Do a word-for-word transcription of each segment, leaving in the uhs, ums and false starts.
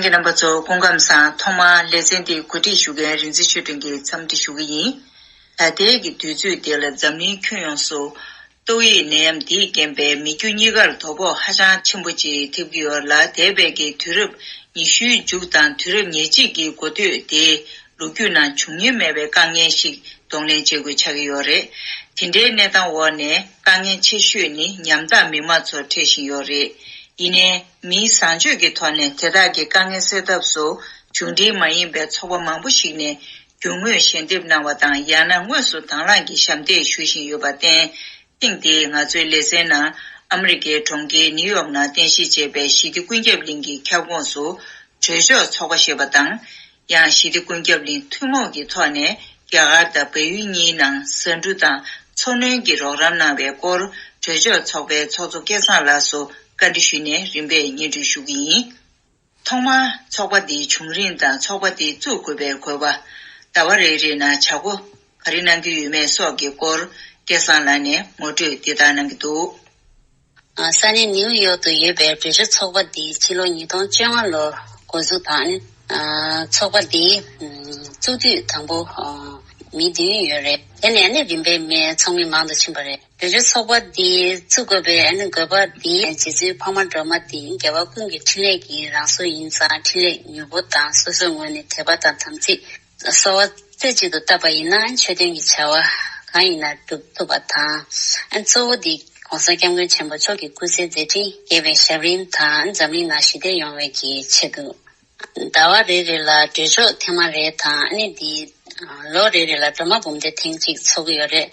གི་རྣམ་པ་ཚོ་སྐུ་ཁམས་བཟང་། ཐོག་མར་ལེ་ཚན་འདི་གོ་སྒྲིག་ཞུ་མཁན་རིག་འཛིན་ཆོས་སྒྲོན་གྱིས་འཚམས་འདྲི་ཞུ་གི་ཡིན། ད་ལྟའི་གི་དུས་ཚོད་འདི་ལ་འཛམ་གླིང་ཁྱོན་ཡོངས་སུ་ཏོག་དབྱིབས་ནད་ཡམས་འདིས་རྐྱེན་པས་མི་རྒྱུ་གཉིས་ཀར་དོ་ཕོག་ཧ་ཅང་ཆེན་པོ་ཅིག་ཐེབས་ཀྱི་ཡོད་ལ། འདས་པའི་གི་དུས་རབས་ཉི་ཤུའི་མཇུག་དང་དུས་རབས་ཉེར་གཅིག་གི་འགོ་སྟོད་དེ་ལོ་རྒྱུས་ནང་བྱུང་མྱོང་མེད་པའི་དཀའ་ངལ་ཞིག་གདོང་ལེན་བྱེད་དགོས་ཆགས་ཀྱི་ཡོད་རེད། དེ་འདྲའི་གནས་སྟངས་འོག་ནས་དཀའ་ངལ་ཆེ་ཤོས་ནི་ཉམ་ཐག་མི་མང་ཚོར་འཕྲད་བཞིན་ཡོད་རེད། ཡིན་ནའི་མིའི་བཟང་སྤྱོད་ཀྱི་ཐོག་ནས་དེ་དག་གི་དཀའ་ངལ་སེལ་ཐབས་སུ་འབྱུང་འཕྲིན་མ་ཡིན་པའི་ཚོགས་པ་མང་པོ་ཞིག་ནས་རྒྱུ་དངོས་ཞལ་འདེབས་གནང་བ་དང་། ཡང་ན་དངོས་སུ་དང་བླངས་ཀྱིས་ཞབས་འདེགས་ཞུ་བཞིན་ཡོད་པར་བརྟེན། ཐེངས་འདིའི་ང་ཚོའི་ལེ་ཚན་ནང་ཨ་མི་རི་ཀའི་གྲོང་ཁྱེར་ནིའུ་ཡོག་ནང་རྟེན་གཞི་བྱས་པའི་ཞི་བདེ་ཀུན་ཁྱབ་གླིང་གི་ཁྱབ་ཁོངས་སུ་གྲོས་ཆོད་ཚོགས་པ་ཞེས་པ་དང་། ཡང་ཞི་བདེ་ཀུན་ཁྱབ་གླིང་ཐུན་མོང་གི་ཐོག་ནས་རྒྱ་གར་དང་བལ་ཡུལ་གཉིས་ནང་ཟ་འབྲུ་དང་འཚོ་སྣོན་གྱི་རོགས་རམ་གནང་བའི་སྐོར་གྲོས་ཆོད་ཚོགས་པའི་ཚོགས་གཙོ་སྐལ་བཟང་ལགས་སུ་བཀའ་འདྲི་ཞུས་ནས་རིམ་པས་སྙན་སྒྲོན་ཞུ་གི་ཡིན། ཐོག་མར་ཚོགས་པ་འདིའི་བྱུང་རིམ་དང་ཚོགས་པ་འདི་བཙུགས་དགོས་པའི་དགོས་པ། ཟླ་བ་རེ་རེ་ནང་བྱ་སྒོ་ག་རེ་གནང་གི་ཡོད་མེད་སོགས་ཀྱི་སྐོར་སྐལ་བཟང་ལགས་ནས་ངོ་སྤྲོད་འདི་ལྟར་གནང་གི་འདུག། ས་གནས་ནིའུ་ཡོག་ཏུ་ཡོད་པའི་གྲོས་ཆོད་ཚོགས་པ་འདི་ཕྱི་ལོ་ཉིས་སྟོང་བཅོ་ལྔ་ལོར་འགོ་འཛུགས་དང་། ཚོགས་པ་འདི་བཙུགས་དུས་དང་པོ་མི་བདུན་ཡོད་རེད། དེ་ནས་ནི་རིམ་པས་མི་ཚོགས་མི་མང་དུ་ཕྱིན་པ་རེད། གྲོས་ཆོད་ཚོགས་པ་འདི་བཙུགས་དགོས་པའི་ཨ་ནི་དགོས་པ་འདི། རྗེ་བཙུན་འཕགས་མ་སྒྲོལ་མ་འདི་རྒྱལ་བ་ཀུན་གྱི་འཕྲིན་ལས་ཀྱི་རང་གཟུགས་ཡིན་ཙང་། འཕྲིན་ལས་མྱུར་པོ་དང་སོ་སོའི་ངོས་ནས་དད་པ་དང་དམ་ཚིག་གསོལ་བ་རྩེ་གཅིག་ཏུ་བཏབ་པ་ཡིན་ན། ཆོས་དོན་གྱི་བྱ་བ་གང་ཡིན་ན་སྒྲུབ་ཐུབ་པ་དང་། ཨ་ནི་གཙོ་བོ་འདི་༸གོང་ས་༸སྐྱབས་མགོན་ཆེན་པོ་མཆོག་གི་སྐུ་ཚེའི་མཛད་འཕྲིན་རྒྱས་པའི་ཞབས་རིམ་དང་། འཛམ་གླིང་ནང་ཞི་བདེ་ཡོང་བའི་གི་ཆེད་དུ། ཟླ་བ་རེ་རེ་ལ་གྲོས་ཆོད་ཐེངས་མ་རེ་དང་། ཨ་ནི་འདི་ལོ་རེ་རེ་ལ་སྒྲོལ་མ་འབུམ་སྡེ་ཐེངས་གཅིག་ཚོགས་ཀྱི་ཡོད་རེད།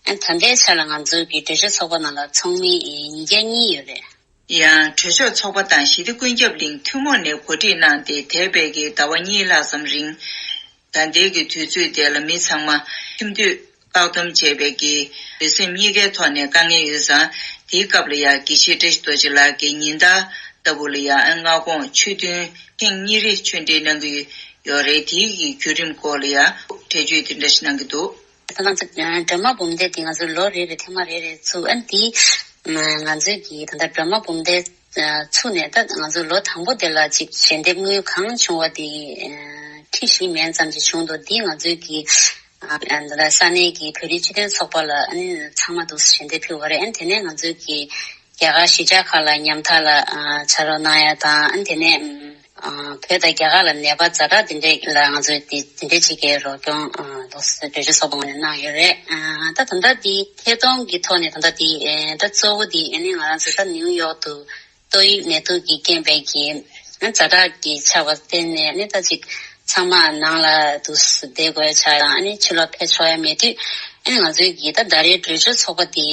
ཨ་ནི་ད་ལྟའི་ཆ་ལ་ང་ཚོའི་གི་གྲོས་ཆོད་ཚོགས་པ་ནང་ལ་ཚོགས་མི་ཉིས་བརྒྱ་གཉིས་ཡོད་རེད། ཡང་གྲོས་ཆོད་ཚོགས་པ་དང་ཞི་བདེ་ཀུན་ཁྱབ་གླིང་ཐུན་མོང་ནས་གོ་སྒྲིག་གནང་སྟེ། འདས་པའི་གི་ཟླ་བ་གཉིས་ལྷག་ཙམ་རིང་། ད་ལྟའི་གི་དུས་ཚོད་དེ་ལ་མི་ཚང་མ་ཁྱིམ་སྡོད་བཀག་སྡོམ་བྱས་པའི་གི་ལུས་སེམས་གཉིས་ཀའི་ཐོག་ནས་དཀའ་ངལ་ཡོད་ཙང་། དེའི་སྐབས་ལ་ཡང་དགེ་བཤེས་བཀྲ་ཤིས་རྡོ་རྗེ་ལགས་ཀྱིས་ཉིན་ལྟར་ལྟ་བུ་ལ་ཡང་སྔ་དགོང་ཆོས་ཐུན་ཐེངས་གཉིས་རེ་ཆོས་འབྲེལ་གནང་གི་ཡོད་རེད། དེའི་གི་བརྒྱུད་རིམ་སྐོར་ལ་ཡང་འགྲེལ་བརྗོད་དེ་འདྲ་ཞིག་གནང་གི་འདུག། ད་ང་ཚོ་སྒྲོལ་མ་འབུམ་སྡེ་འདི་ང་ཚོ་ལོ་རེ་རེ་ཐེངས་མ་རེ་རེ་ཚུགས། ཨ་ནི་འདི་ང་ཚོའི་གི་ད་ལྟ་སྒྲོལ་མ་འབུམ་སྡེ་ཚུགས་ནས་ད་ང་ཚོ་ལོ་དང་པོ་དེ་ལ་ཅིག་ཞལ་འདེབས་དངུལ་གང་བྱུང་བ་དེ་ཁྲི་བཞི་མན་ཙམ་ཅིག་བྱུང་འདུག། འདི་ང་ཚོའི་གི་ད་ལྟ་ས་གནས་ཀྱི་བོད་རིགས་སྤྱི་མཐུན་ཚོགས་པ་ལ་ཨ་ནི་ཚང་མ་འདུག་ཞལ་འདེབས་ཕུལ་བ་རེད། ཨ་ནི་དེ་ནས་ང་ཚོའི་གི་རྒྱ་གར་གཞིས་ཆགས་ཁག་ལ་ཉམ་ཐག་ལ་ཕྱག་རོགས་གནང་ཡ་དང་། ཨ་ནི་དེ་ནས་བོད་དང་རྒྱ་གར་ལ་ནད་པ་ཛ་དྲག་དེ་འདྲས་ལ་ང་ཚོས་དེ་དེ་འདྲས་ཅིག་གི་རོགས་སྐྱོང་འདུག་གྲོས་ཆོད་ཚོགས་པ་ངོས་ནས་གནང་ཡོད་རེད། ད་ད་ལྟ་འདི་ཐད་གཏོང་གི་ཐོག་ནས་ད་ལྟ་འདི་ད་གཙོ་བོ་འདི་ཨ་ནི་ང་རང་ཚོ་ད་ནིའུ་ཡོག་ཏུ་ཏོག་དབྱིབས་ནད་དུག་གིས་རྐྱེན་པས་ཀྱི་ཛ་དྲག་གི་ཆགས་པར་བརྟེན་ནས། ཨ་ནི་ད་ཅིག་ཚང་མ་ནང་ལ་འདུག་བསྡད་དགོས་ཆགས་དང་། ཨ་ནི་ཕྱི་ལོགས་ཕེབས་ཆོག་ཡ་མེད་དུས། ཨ་ནི་ང་ཚོའི་གི་ད་ཟླ་རེའི་གྲོས་ཆོད་ཚོགས་པ་འདི་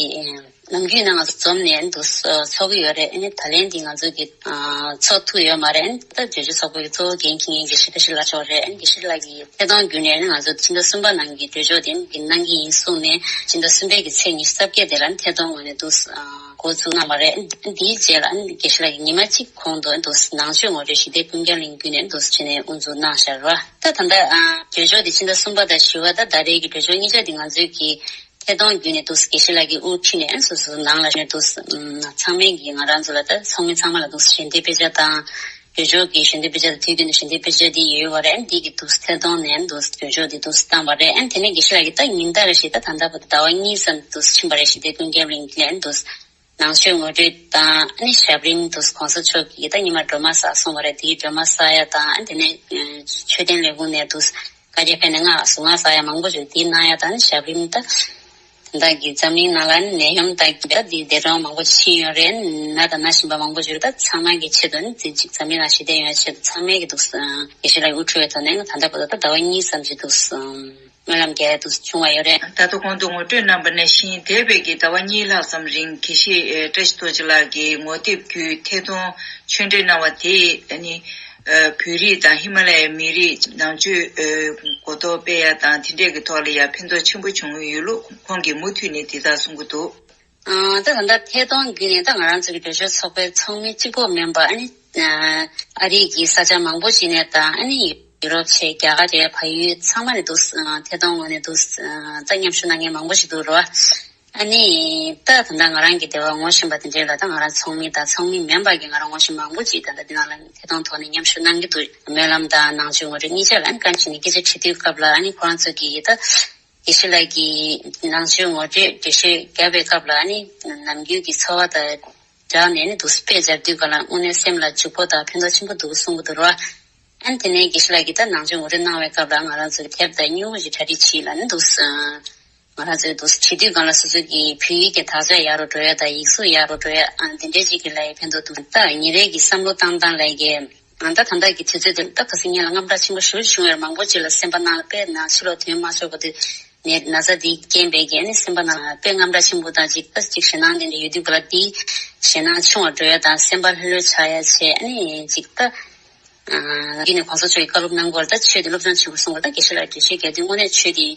ནམ་རྒྱུན་ནང་ང་ཚོ་འཛོམས་ནས་འདུག་ཚོགས་ཀྱི་ཡོད་རེད། ཨ་ནི་ད་ལན་འདི་ང་ཚོ་གི་ཚོགས་ཐུབ་ཡོད་མ་རེད། ཨ་ནི་ད་གྲོས་ཆོད་ཚོགས་པ་གི་གཙོ་བོ་འགན་འཁྱེར་མཁན་དགེ་བཤེས་བཀྲ་ཤིས་ལགས་མཆོག་རེད། ཨ་ནི་དགེ་བཤེས་ལགས་ཀྱིས་ཐད་གཏོང་བརྒྱུད་ནས་ཨ་ནི་ང་ཚོ་ཕྱི་ཟླ་གསུམ་པ་ནང་གི་གྲོས་ཆོད་དེ་གནང་གི་ཡིན་གསུངས་ནས། ཕྱི་ཟླ་གསུམ་པའི་གི་ཚེས་ཉི་ཤུ་རྩ་བརྒྱད་དེ་ལ་ཨ་ནི་ཐད་གཏོང་ངོས་ནས་འདུག་འགོ་བཙུགས་གནང་བ་རེད། ཨ་ནི་འདིའི་རྗེས་ལ་ཨ་ནི་དགེ་བཤེས་ལགས་ཀྱིས་ཉི་མ་གཅིག་གོང་དུ་ཨ་ནི་འདུག་ནང་ཆོས་ངོ་སྤྲོད་ཞི་བདེ་ཀུན་ཁྱབ་གླིང་བརྒྱུད་ནས་ཨ་ནི་འདུག་བྱས་ནས་དབུ་འཛུགས་གནང་བཞག་རེད་བ། ད་ད་ལྟ་ཨ་གྲོས་ཆོད་དེ་ཕྱི་ཟླ་གསུམ་པ་དང་བཞི་པ། ད་ཟླ་རེའི་གི་གྲོས་ཆོད་གཉིས་ཆ་དེ་ང་ཚོའི་གི་ཐད་གཏོང་བརྒྱུད་ནས་འདུག་དགེ་བཤེས་ལགས་ཀྱིས་དབུ་ཁྲིད་ནས་སོ་སོ་ནང་ལ་ཞོན་འདུག། ཚང་མས་ཀྱིས་ང་རང་ཚོ་ལ་ད་ཚོགས་མི་ཚང་མ་ལ་འདུག་ཞལ་འདེབས་དཔེ་ཆ་དང་། གྲོས་ཆོད་ཀྱི་ཞལ་འདེབས་དཔེ་ཆ་དང་། དུས་རྒྱུན་དུ་ཞལ་འདེབས་དཔེ་ཆ་འདི་ཡོད་པ་རེད། འདི་གི་འདུག་ཐད་གཏོང་ནས་འདུག་གྲོས་ཆོད་འདི་འདུག་བཏང་བ་རེད། ཨ་ནི་དེ་ནས་དགེ་བཤེས་ལགས་ཀྱིས་ད་ཉིན་ལྟར་བཞིན་ད་ད་ལྟ་བར་དུ་ཟླ་བ་གཉིས་ཙམ་འདུག་ཕྱིན་པ་རེད། ཞི་བདེ་ཀུན་ཁྱབ་གླིང་ལ་འདུག་ནང་ཆོས་ངོ་སྤྲོད་དང་། ཨ་ནི་ཞབས་རིམ་འདུག་གོང་ས་མཆོག་གིས་ད་ཉི་མ་སྒྲོལ་མ་བསགས་གསུངས་པ་རེད། དེའི་སྒྲོལ་མ་བསགས་ཡ་དང་། ཨ་ནི་དེ་ནས་མཆོད་རྟེན་ལས་ཁུངས་ནས་འདུག་བཀའ་རྒྱ་ཕེབས་ནས་སྔགས་གཟུངས་སྔགས་བསགས་ཡ་མང་པོ་ཞིག་འདི་གནང་ཡ་དང་། ཞབས་རིམ་ད་ད་ལྟ་གི་འཛམ་གླིང་ནང་ལ་ནད་ཡམས་དང་འདི་འདས་གྲོངས་མང་པོ་ཕྱིན་ཡོད་རེད། ན་དང་ན་བཞིན་པ་མང་པོ་ཞིག་ད་ཚང་མ་གི་ཆེད་དུ་ནི་འཛིན་ཅིག་འཛམ་གླིང་ནང་ཞི་བདེ་ཡོང་ཡ་ཆེད་དུ་ཚང་མས་ཀྱི་འདུག་དགེ་བཤེས་ལགས་དབུ་ཁྲིད་པའི་ཐོག་ནས་ད་ལྟ་བར་དུ་ད་ཟླ་བ་གཉིས་ཙམ་ཞིག་འདུག་སྨོན་ལམ་རྒྱག་ཡ་འདུག་བྱུང་བ་ཡོད་རེད། ད་ལྟ་གོང་དུ་ངོ་སྤྲོད་གནང་བ་ནང་བཞིན། འདས་པའི་གི་ཟླ་བ་གཉིས་ལྷག་ཙམ་རིང་དགེ་བཤེས་བཀྲ་ཤིས་རྡོ་རྗེ་ལགས་ཀྱིས་ངོ་དེབ་བརྒྱུད་ཐད་གཏོང་ཆོས་འབྲེལ་གནང་བ་དེས་ནི། བོད་རིགས་དང་ཧི་མ་ལ་ཡའི་མི་རིགས་ནང་ཆོས་གོ་རྟོགས་སྤེལ་ཡ་དང་དེ་འདྲས་ཀྱི་ཐོག་ལ་ཡང་ཕན་ཐོགས་ཆེན་པོ་བྱུང་ཡོད་ལུགས་ཁོང་གིས་མུ་མཐུད་ནས་དེ་ལྟར་གསུང་གི་འདུག། ད་ད་ལྟ་ཐད་གཏོང་བརྒྱུད་ནས་ད་ང་རང་ཚོ་གི་གྲོས་ཆོད་ཚོགས་པའི་ཚོགས་མི་གཅིག་པོ་མིན་པ། ཨ་ནི་ཨ་རི་གི་ས་ཆ་མང་པོ་ཞིག་ནས་དང་། ཨ་ནི་ཡུ་རོབ་བྱས་རྒྱ་གར་བྱས་བལ་ཡུལ་ཚང་མ་ནས་འདུག་ཐད་གཏོང་ངོས་ནས་འདུག་ད་མཉམ་ཞུགས་གནང་མཁན་མང་པོ་ཞིག་འདུག་རོ། ཨ་ནི་ད་ད་ལྟ་ང་རང་གི་སྡེ་བ་ངོ་ཤེས་པ་དེ་འདྲའི་ལ། ད་ང་རང་ཚོགས་མི་དང་ཚོགས་མི་མིན་པ་གི་ང་རང་ངོ་ཤེས་མང་པོ་ཅིག་ད་ལྟ་འདི་ནང་ལ་ཐད་གཏོང་ཐོག་ནས་མཉམ་ཞུགས་གནང་གི་འདུག་སྨོན་ལམ་དང་ནང་ཆོས་ངོ་སྤྲོད་གཉིས་ཆ་ལ་ཨ་ནི་བཀའ་དྲིན་ཆེ་ནས་སྐད་ཆ་དྲི་དུས་སྐབས་ལ། ཨ་ནི་ཁོ་རང་ཚོ་གིས་ད་དགེ་བཤེས་ལགས་ཀྱིས་ནང་ཆོས་ངོ་སྤྲོད་འགྲེལ་བཤད་བརྒྱབ་པའི་སྐབས་ལ། ཨ་ནི་ནམ་རྒྱུན་གྱི་འཚོ་བ་དང་སྦྲགས་ནས་ནི་འདུག་སེ་དཔེ་སྦྱར་དུས་སྒང་ལ་དངོས་གནས་སེམས་ལ་འཇུག་པོ་དང་ཕན་ཐོགས་ཆེན་པོ་འདུག་གསུང་གི་འདུག་ར། ཨ་ནི་དེ་ནས་དགེ་བཤེས་ལགས་ཀྱིས་ད་ནང་ཆོས་ངོ་སྤྲོད་གནང་བའི་སྐབས་ལ་ང་རང་ཚོ་གི་དེབ་དང་སྨྱུ་གུ་ཞིག་གྲ་སྒྲིག་བྱས་ལ་ནི་འདུག་སེ་ང་རང་ཚོས་འདུག་སེ་བྲིས་དུས་སྒང་ལ་སོ་སོ་གི་བོད་ཡིག་གི་དག་ཆ་ཡག་རུ་འགྲོ་ཡ་དང་ཡིག་གཟུགས་ཡག་རུ་འགྲོ་ཡ། ཨ་འདི་འདྲའི་ཅིག་གི་ལ་ཡི་ཕན་ཐོགས་འདུག་ད་ཉིན་རེ་གི་བསམ་བློ་བཏང་སྟངས་ལ་ཡི་གེ་ཨ་ད་ད་ལྟ་གི་དུས་ཚོད་དེ་ད་ག་ཟེར་ངེད་ལ་དངངས་སྐྲག་ཆེན་པོ་ཞེ་པོ་བྱུང་ཡོད་རེད། མང་པོ་ཅིག་ལ་སེམས་པ་ནང་ལ་དཔེ་ནང་ཕྱི་ལོགས་ཐོན་མ་ཆོག་པ་དུས་ནས་ན་ཚ་འདིའི་རྐྱེན་པས་ཀྱི་ཨ་ནི་སེམས་པ་ནང་ལ་དཔེ་དངངས་སྐྲག་ཆེན་པོ་དང་ཅིག་ད་ཅིག་ཞེད་སྣང་དེ་འདྲ་ཡོད་དུས་སྒང་ལ་དེའི་ཞེད་སྣང་ཆུང་བ་འགྲོ་ཡ་དང་སེམས་པ་ལྷོད་ལྷོད་ཆགས་ཡ་བྱས། ཨ་ནི་ཅིག་ད་ཨ་ཡིན་ནས་གོང་ས་མཆོག་གིས་བཀའ་སློབ་གནང་སྐོར་ད་ཆོས་དེ་སློབ་སྦྱོང་བྱེད་དགོས་གསུང་བ་ད་དགེ་བཤེས་ལགས་འགྲེལ་བཤད་རྒྱག་དུས་དངོས་གནས་ཆོས་དེ་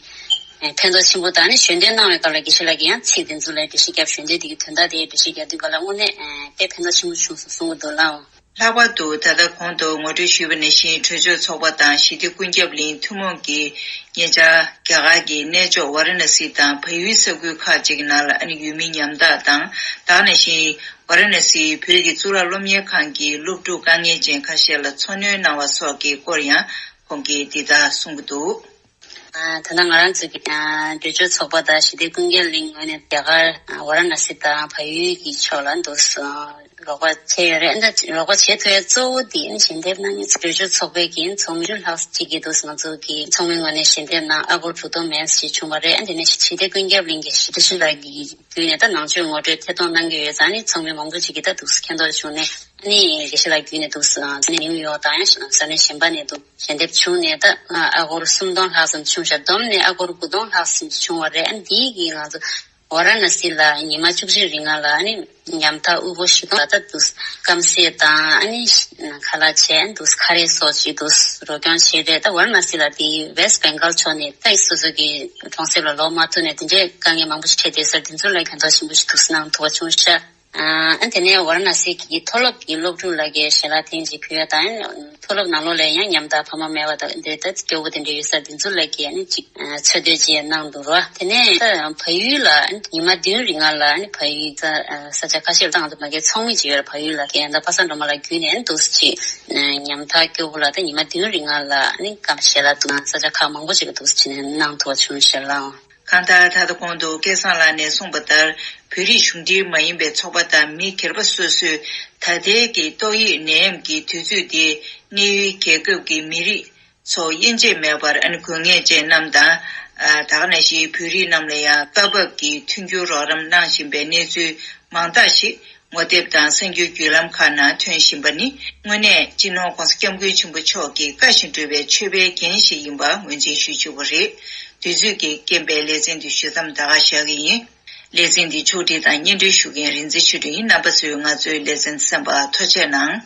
ཕན་ཐོགས་ཆེན་པོ་དང་། ཨ་ནི་ཞལ་འདོན་གནང་བའི་སྐབས་ལ་དགེ་བཤེས་ལགས་ཀྱིས་ཡང་ཚིག་དེ་ཚོ་ལ་འགྲེལ་བཤད་བརྒྱབ། ཞལ་འདོན་དེ་གི་དོན་དག་དེ་འགྲེལ་བཤད་རྒྱག་དུས་སྒང་ལ་དངོས་གནས་ཨ་དཔེ་ཕན་ཐོགས་ཆེན་པོ་བྱུང་སོང་གསུང་གི་འདུག་ལགས། ལྷག་པར་དུ་ད་ལྟ་གོང་དུ་ངོ་སྤྲོད་ཞུས་པ་ནང་བཞིན་གྲོས་ཆོད་ཚོགས་པ་དང་ཞི་བདེ་ཀུན་ཁྱབ་གླིང་ཐུན་མོང་གིས་ཉེ་ཆར་རྒྱ་གར་གྱི་གནས་མཆོག་ཝཱ་ར་ཎ་སི་དང་བལ་ཡུལ་ས་ཁུལ་ཁག་ཅིག་ནང་ལ་ཨ་ནི་ཡུལ་མི་ཉམ་ཐག་དང་། ད་ག་ནང་བཞིན་ཝཱ་ར་ཎ་སིའི་བོད་ཀྱི་གཙུག་ལག་སློབ་གཉེར་ཁང་གི་སློབ་ཕྲུག་དཀའ་ངལ་ཅན་ཁ་ཤས་ལ་འཚོ་སྣོན་གནང་བ་སོགས་ཀྱི་སྐོར་ཡང་ཁོང་གིས་འདི་ལྟར་གསུང་གི་འདུག་ད་ལྟ་ང་རང་ཚོ་གི་གྲོས་ཆོད་ཚོགས་པ་དང་ཞི་བདེ་ཀུན་ཁྱབ་གླིང་ངོས་ནས་རྒྱ་གར་ཝཱ་ར་ཎ་སི་དང་བལ་ཡུལ་གྱི་ཕྱོགས་ལ་འདུག་སེ་རོགས་པ་བྱས་ཡོད་རེད། ཨ་ནི་རོགས་པ་བྱེད་ཐུབ་ཡ་གཙོ་བོ་དེ་ཨ་ནི་ཞལ་འདེབས་གནང་མཁན་གྲོས་ཆོད་ཚོགས་པའི་གི་ཚོགས་མི་ལྷག་ཅིག་གིས་འདུག་སེ་ང་ཚོ་གི་ཚོགས་མི་ངོས་ནས་ཞལ་འདེབས་གནང་། ཨ་སྒོར་དྲུག་སྟོང་མིན་ཞིག་བྱུང་བ་རེད། ཨ་ནི་དེ་ནས་ཞི་བདེ་ཀུན་ཁྱབ་གླིང་གི་ཞི་བདེ་ཤོག་ལགས་ཀྱི་བརྒྱུད་ནས་ད་ནང་ཆོས་ངོ་སྤྲོད་ཐད་གཏོང་གནང་གི་ཡོད་ཙང་། ཨ་ནི་ཚོགས་མི་མང་པོ་ཅིག་གིས་ད་འདུག་སེ་མཁྱེན་རྟོགས་བྱུང་ནས། ཨ་ནི་དགེ་བཤེས་ལགས་བརྒྱུད་ནས་འདུག་སེ་ཨ་ནི་ནིའུ་ཡོག་དང་ཡང་ས་གནས་གཞན་པ་ནས་འདུག་ཞལ་འདེབས་བྱུང་ནས་ད་ཨ་སྒོར་སུམ་སྟོང་ལྷག་ཙམ་བྱུང་ཤག་བསྡོམས་ནས་ཨ་སྒོར་དགུ་སྟོང་ལྷག་ཙམ་བྱུང་བ་རེད། ཨ་ནི་འདིའི་གི་ང་ཚོ་ཝཱ་ར་ཎ་སི་ལ་ཉི་མ་བཅུ་གཅིག་རིང་ལ་ཨ་ནི་ཉམ་ཐག་དབུལ་པོ་ཞེ་པོ་ལ་ད་འདུག་སེ་སྐམ་སའི་དང་ཨ་ནི་ཁ་ལག་བྱས་འདུག་སེ་ཁ་རས་སོགས་ཀྱི་འདུག་སེ་རོགས་སྐྱོར་བྱས་རེད། ད་ཝཱ་ར་ཎ་སི་ལ་དེ་ཝེསྟ་བེང་གལ་ཕྱོགས་ནས་ད་སོ་སོ་གི་གྲོང་གསེབ་ལ་ལོག་མ་ཐུབ་ནས་དེ་འདྲའི་དཀའ་ངལ་མང་པོ་ཞིག་འཕྲད་བསྡད་ས་རེད། དེ་ཚོ་ལ་ཕན་ཐོགས་ཆེན་པོ་ཞིག་འདུག་སེ་གནང་ཐུབ་པ་བྱུང་ཤག་ཨ་དེ་ནས་ཝཱ་ར་ཎ་སི་གི་མཐོ་སློབ་ཀྱི་སློབ་ཕྲུག་ལ་གི་ཞལ་ལག་ཐེངས་གཅིག་ཕུལ་ཡ་དང་། མཐོ་སློབ་ནང་ལོགས་ལ་ཡང་ཉམ་ཐག་ཕ་མ་མེད་པ་དང་དེ་ལྟར་སྐྱོ་བོ་དེ་འདྲ་ཡོད་ས་དེ་ཚོ་ལ་གི་ཨ་ནི་གཅིག་འཚོལ་སྡུད་ཅིག་གནང་འདུག་རོ། དེ་ནས་ད་བལ་ཡུལ་ལ་ཉི་མ་བདུན་རིང་ལ་ཨ་ནི་བལ་ཡུལ་ས་ས་ཆ་ཁ་ཤས་ལ་ད་ང་ཚོ་མ་གི་ཚོགས་མི་ཅིག་ཡོད་རེད། བལ་ཡུལ་ལ་གི་ད་པ་སངས་སྒྲོལ་མ་ལགས་བརྒྱུད་ནས་འདུག་སེ་ཅིག་ཉམ་ཐག་སྐྱོ་བོ་ལ་ད་ཉི་མ་བདུན་རིང་ལ་ཨ་ནི་སྐམ་ཞལ་ལག་འདུག་ས་ཆ་ཁག་མང་པོ་ཅིག་ལ་འདུག་སེ་ཅིག་གནང་ཐུབ་པ་བྱུང་ཞལ་ལག་གང་ལྟར་ད་ལྟ་གོང་དུ་སྐལ་བཟང་ལགས་ནས་གསུངས་པ་ལྟར། བོད་རིགས་གཞུང་འབྲེལ་མ་ཡིན་པའི་ཚོགས་པ་དང་མི་སྒེར་པ་སོ་སོས་ད་ལྟའི་གི་ཏོག་དབྱིབས་ནད་ཡམས་ཀྱི་དུས་ཚོད་འདིའི་གནས་ཡུལ་རྒྱལ་ཁབ་ཀྱི་མི་རིགས་ཚོ་དབྱེ་འབྱེད་མེད་པར་ཨ་ནི་དགོས་ངེས་ཅན་རྣམས་དང་། ཨ་ད་ག་ནང་བཞིན་བོད་རིགས་རྣམས་ལ་ཡང་སྐབས་བབ་ཀྱི་མཐུན་འགྱུར་རོགས་རམ་གནང་བཞིན་པའི་གནས་ཚུལ་མང་དག་ཞིག་ངོ་དེབ་དང་གསར་འགྱུར་བརྒྱུད་ལམ་ཁག་ནང་ཐོན་བཞིན་པ་ནི་དངོས་གནས་སྤྱི་ནོར་༸གོང་ས་༸སྐྱབས་མགོན་ཆེན་པོ་མཆོག་གི་བཀའ་བཞིན་སྒྲུབ་པའི་མཆོད་པའི་རྒྱན་ཞིག་ཡིན་པ་ངོས་འཛིན་ཞུ་ཆོག་པ་རེད། དུས་ཚོད་ཀྱི་རྐྱེན་པས་ལེ་ཚན་འདི་ཞུ་མཚམས་ད་ག་བཞག་གི་ཡིན། ལེ་ཚན་འདི་ཕྱོགས་སྒྲིག་དང་སྙན་སྒྲོན་ཞུ་མཁན་རིག་འཛིན་ཆོས་སྒྲོན་ཡིན། རྣམ་པ་ཚོས་ང་ཚོའི་ལེ་ཚན་གསན་པར་ཐུགས་རྗེ་གནང་།